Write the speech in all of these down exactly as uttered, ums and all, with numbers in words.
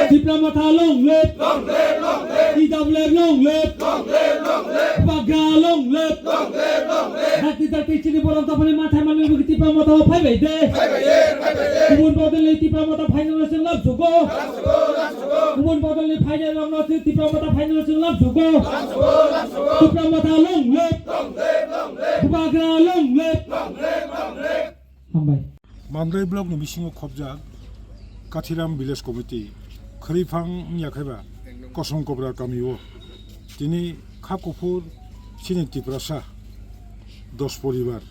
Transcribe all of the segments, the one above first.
Tipra Motha long live! Long live, long live! T W F long live! Long live, long live! Bubagra long live! Long live, long live! Dakti dakti chini borok dophani mathai manwi bagwi Tipra Motha o phai bai de. Phai bai de, phai bai de! Kubun bodolni Tipra Motha phainani chwng lam sugo. Lam sugo, lam sugo! Kubun bodolni phainani rokno chwng Tipra Motha phainani chwng lam sugo. Lam sugo, lam sugo! Tipra Motha long live! Long live, long live! Bubagra long live! Long live, long live! Hambai. Mandai block ni bisingo khobjak Kathiram Village Committee Khriphang wngya khaiba Kosom Kobra kamio tini kha kuphur chini Tiprasa dos poribar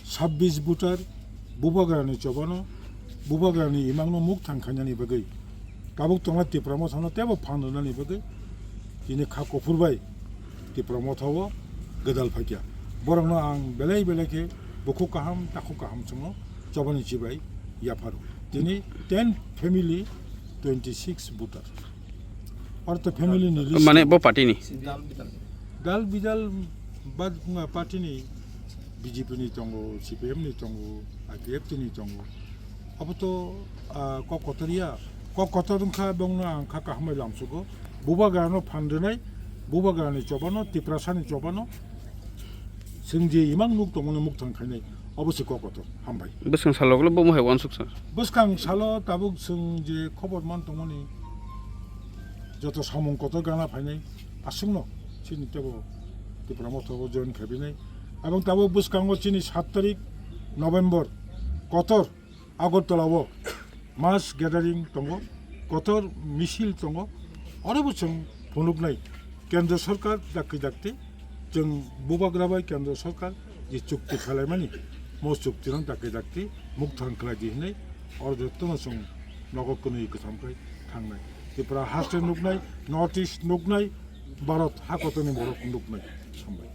sabbish voter Bubagrani chobano, Bubagrani imangno mukthang khainani bagwi tabuk tongnai Tipra Mothano teibo phan rwnani bagwi tini kha kuphur bai Tipra Motha o gwdal phaikha. Borokno ang belai belai khe bukhuk kaham, takhuk kaham chwngno chobani chibai yapharo. Tini ten family, twenty six voter. Ortho family ni list. Mane bo party ni? Dal bidal bad nga party ni, B J P ni tongo, C P M ni tongo, I P F T ni tongo. Abo to, ah, kok kotor ya. Kok kotor wngkha bongno ang kha kaham bai lamsugo. Bubagrano phan rwnai, Bubagrani chobano, Tiprasani chobano, chwng je imang nuk tongmani mukthang khainai, obo se kok kotor. Hambai. Bwskang salo ulo bo mohai wansuk sa. Bwskang salo tabuk chwng je khobor man tongmani joto samung kotor gana phainai aswkno chini tebo Tipra Motha o join khaibinai. Abang tabuk bwskango chini sat tarik November kotor Agartala o mass gathering tongo, kotor misil tongo, oro bo chwng phunuknai Kendra Sarkar dakti dakti, chwng Bubagra bai Kendra Sarkar je chukti khalaimani, mo chukti no dakti dakti mukthang khlai di hinwi oro jotono chwng nogo kwnwi kwtham khai thangnai. Tripura haste nuknai, North East nuknai, Bharat hakotorni borok nuknai. Hambai.